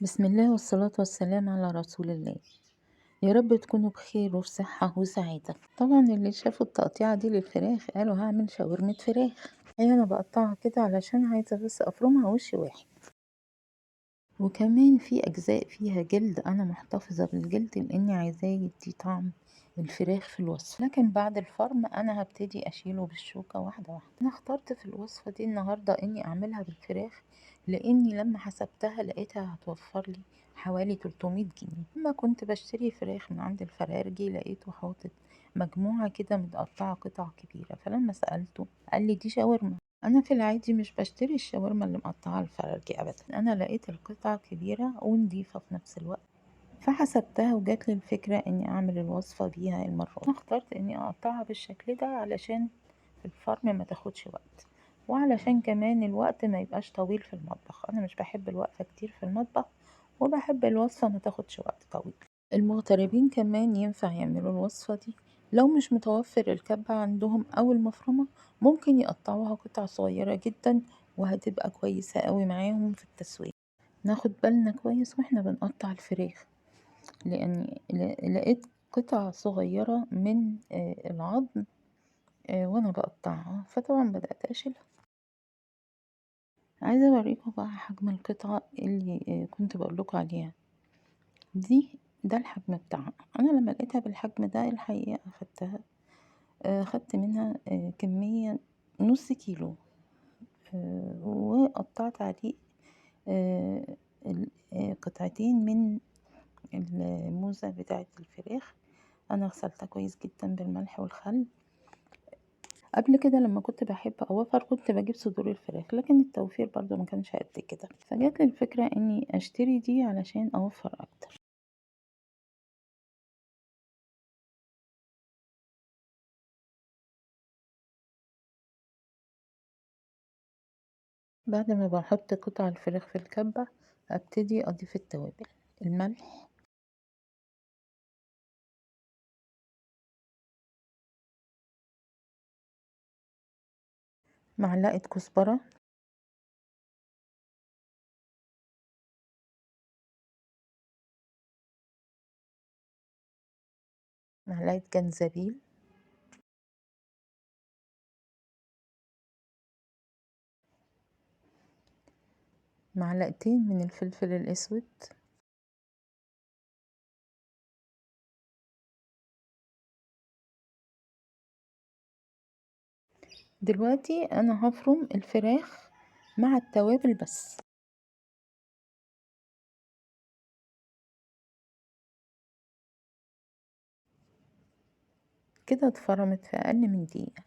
بسم الله والصلاة والسلام على رسول الله. يا رب تكونوا بخير وفي صحة وسعادة. طبعا اللي شافوا التقطيعة دي للفراخ قالوا هعمل شاورمة فراخ. هي انا بقطعها كده علشان عايزة بس افرمها وش واحد، وكمان في اجزاء فيها جلد انا محتفظة بالجلد لاني عايزاه يدي طعم الفراخ في الوصفة، لكن بعد الفرم انا هبتدي اشيله بالشوكة واحدة واحدة. انا اخترت في الوصفة دي النهاردة اني اعملها بالفراخ لاني لما حسبتها لقيتها هتوفر لي حوالي 300 جنيه. لما كنت بشتري فراخ من عند الفرارجي لقيته حاطط مجموعة كده متقطعة قطع كبيرة، فلما سألته قال لي دي شاورما. انا في العادي مش بشتري الشاورما اللي مقطعه الفرارجي ابدا، انا لقيت القطعة كبيرة ونضيفة في نفس الوقت فحسبتها وجات لي الفكرة اني اعمل الوصفة بيها المرة دي. انا اخترت اني اقطعها بالشكل ده علشان الفرم ما تاخدش وقت، وعلشان كمان الوقت ما يبقاش طويل في المطبخ. انا مش بحب الوقفة كتير في المطبخ، وبحب الوصفة ما تاخدش وقت طويل. المغتربين كمان ينفع يعملوا الوصفة دي، لو مش متوفر الكبة عندهم او المفرمة ممكن يقطعوها قطع صغيرة جدا وهتبقى كويسة قوي معاهم في التسوية. ناخد بالنا كويس واحنا بنقطع الفراخ، لان لقيت قطع صغيرة من العظم وانا بقطعها، فطبعا بدأت اشيلها. عايزة اوريكم بقى حجم القطعة اللي كنت بقولكم عليها دي، ده الحجم بتاعها. انا لما لقيتها بالحجم ده الحقيقة خدت منها كمية نص كيلو، وقطعت عليه قطعتين من الموزة بتاعة الفراخ. انا غسلتها كويس جدا بالملح والخل. قبل كده لما كنت بحب اوفر كنت بجيب صدور الفراخ، لكن التوفير برضو ما كانش قد كده، فجات لي الفكرة اني اشتري دي علشان اوفر اكتر. بعد ما بحط قطع الفراخ في الكبة ابتدي اضيف التوابل، الملح، معلقة كزبرة، معلقة جنزبيل، معلقتين من الفلفل الاسود، دلوقتي انا هفرم الفراخ مع التوابل بس. كده اتفرمت في اقل من دقيقة.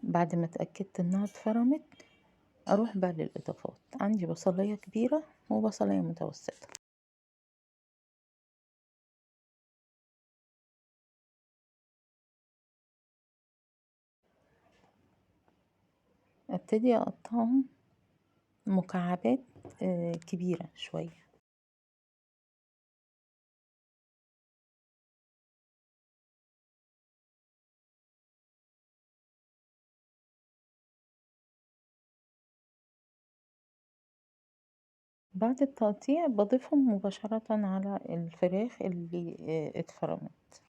بعد ما اتأكدت انها اتفرمت اروح بقى للاضافات. عندي بصلية كبيرة وبصلية متوسطة. ابتدي اقطعهم مكعبات كبيرة شوية. بعد التقطيع بضيفهم مباشرة على الفراخ اللي اتفرمت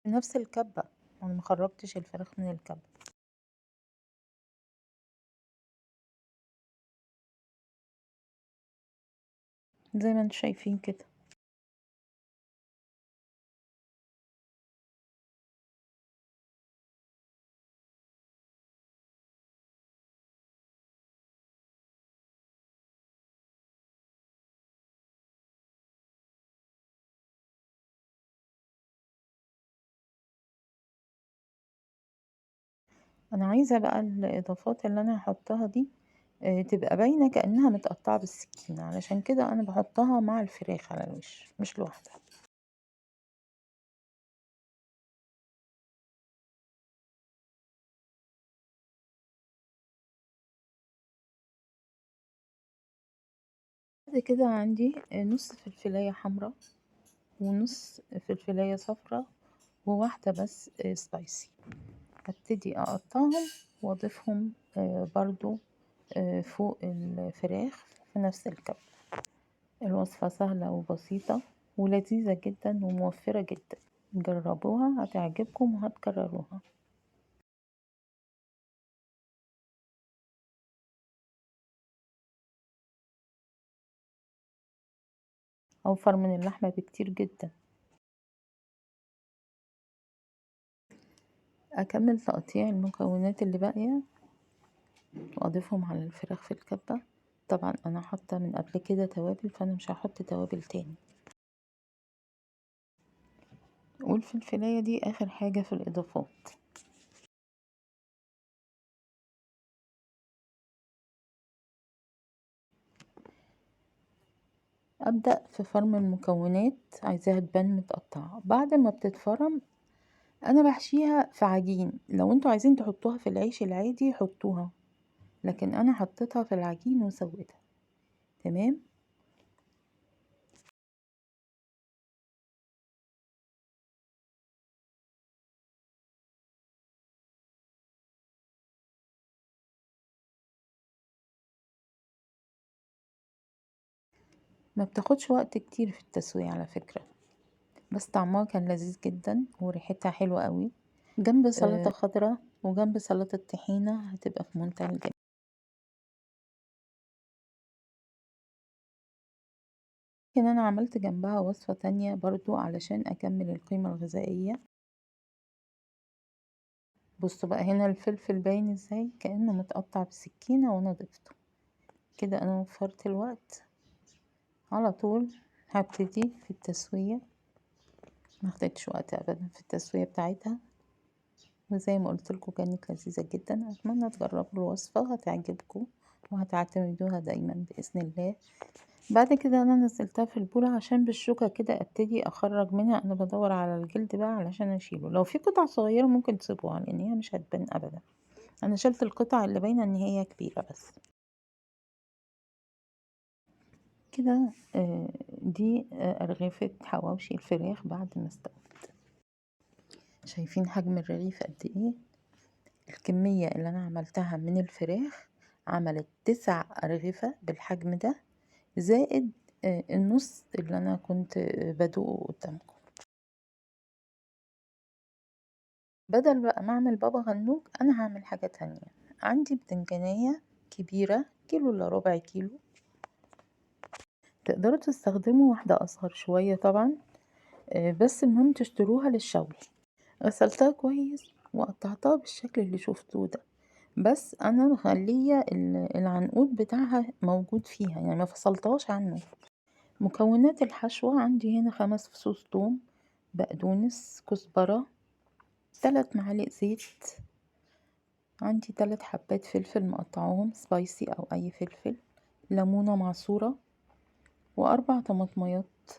في نفس الكبة. انا ما خرجتش الفراخ من الكبة. زي ما انتم شايفين كده. انا عايزة بقى الاضافات اللي انا هحطها دي تبقى باينة كأنها متقطعة بالسكينة، علشان كده انا بحطها مع الفراخ على الوش مش لوحدها. بعد كده عندي نص فلفلاية حمراء ونص فلفلاية صفراء وواحدة بس سبايسي. ابتدي اقطعهم واضيفهم برضو فوق الفراخ في نفس الكبة. الوصفة سهلة وبسيطة ولذيذة جدا وموفرة جدا، جربوها هتعجبكم وهتكرروها. اوفر من اللحمة بكتير جدا. اكمل تقطيع المكونات اللي باقية واضيفهم على الفراخ في الكبة. طبعا انا حاطة من قبل كده توابل، فانا مش هحط توابل تاني. والفلفلاية دي اخر حاجة في الاضافات. ابدأ في فرم المكونات، عايزاها تبان متقطعة. بعد ما بتتفرم انا بحشيها في عجين، لو انتوا عايزين تحطوها في العيش العادي حطوها، لكن انا حطيتها في العجين وسويتها. تمام. ما بتاخدش وقت كتير في التسوية على فكرة، بس طعمها كان لذيذ جدا وريحتها حلوة قوي. جنب سلطة خضراء وجنب سلطة طحينة هتبقى في منتهى الجمال. لكن انا عملت جنبها وصفة تانية برضو علشان اكمل القيمة الغذائية. بصوا بقى هنا الفلفل باين ازاي، كأنه متقطع بسكينة وانا ضفته كده. انا وفرت الوقت على طول. هبتدي في التسوية، ما خدتش وقت ابدا في التسوية بتاعتها، وزي ما قلت لكم كانت لذيذة جدا. اتمنى تجربوا الوصفة، هتعجبكم وهتعتمدوها دايما باذن الله. بعد كده انا نزلتها في البولة عشان بالشوكة كده ابتدي اخرج منها. انا بدور على الجلد بقى علشان اشيله. لو في قطع صغيرة ممكن تسيبوها لان هي مش هتبان ابدا. انا شلت القطع اللي باينة ان هي كبيرة بس كده. دي ارغفة حواوشي الفراخ بعد ما استوت. شايفين حجم الرغيف قد ايه؟ الكمية اللي انا عملتها من الفراخ عملت 9 ارغفة بالحجم ده، زائد النص اللي انا كنت بدوقه قدامكم. بدل بقى ما اعمل بابا غنوج انا هعمل حاجة تانية. عندي بتنجانية كبيرة كيلو الا ربع كيلو، تقدروا تستخدموا واحدة اصغر شوية طبعا، بس المهم تشتروها للشوي. غسلتها كويس وقطعتها بالشكل اللي شفتوه ده، بس انا مخليه العنقود بتاعها موجود فيها، يعني ما فصلتهاش عنه. مكونات الحشوة عندي هنا 5 فصوص ثوم، بقدونس، كزبرة، 3 معالق زيت، عندي 3 حبات فلفل مقطعاهم سبايسي او اي فلفل، ليمونة معصورة، و4 طماطميات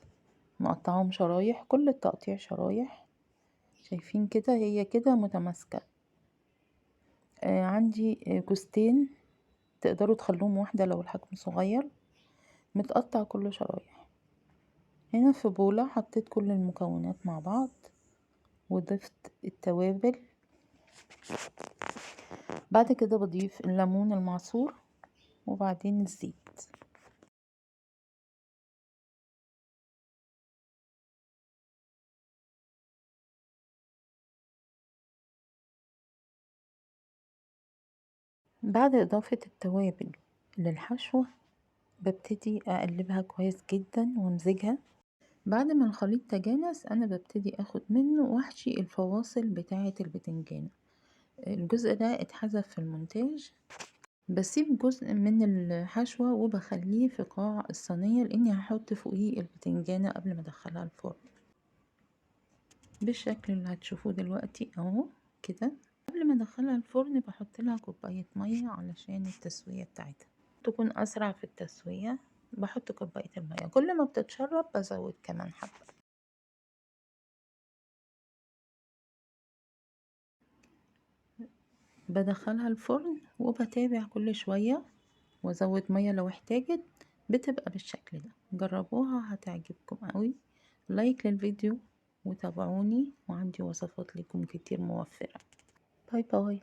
مقطعاهم شرايح، كل التقطيع شرايح. شايفين كده هي كده متماسكة. عندي جوزتين تقدروا تخلوهم واحدة لو الحجم صغير، متقطع كله شرايح. هنا في بولة حطيت كل المكونات مع بعض وضفت التوابل. بعد كده بضيف الليمون المعصور وبعدين الزيت. بعد إضافة التوابل للحشوة ببتدي أقلبها كويس جدا وامزجها. بعد ما الخليط تجانس أنا ببتدي أخد منه وأحشي الفواصل بتاعة البتنجان. الجزء ده اتحذف في المونتاج. بسيب جزء من الحشوة وبخليه في قاع الصينية لأني هحط فوقيه البتنجانة قبل ما أدخلها الفرن بالشكل اللي هتشوفوه دلوقتي أهو كده. قبل ما ادخلها الفرن بحط لها كوباية مية علشان التسوية بتاعتها تكون اسرع في التسوية. بحط كوباية المية، كل ما بتتشرب بزود كمان حبة. بدخلها الفرن وبتابع كل شوية وازود مية لو احتاجت. بتبقى بالشكل ده. جربوها هتعجبكم قوي. لايك للفيديو وتابعوني، وعندي وصفات لكم كتير موفرة. bye bye.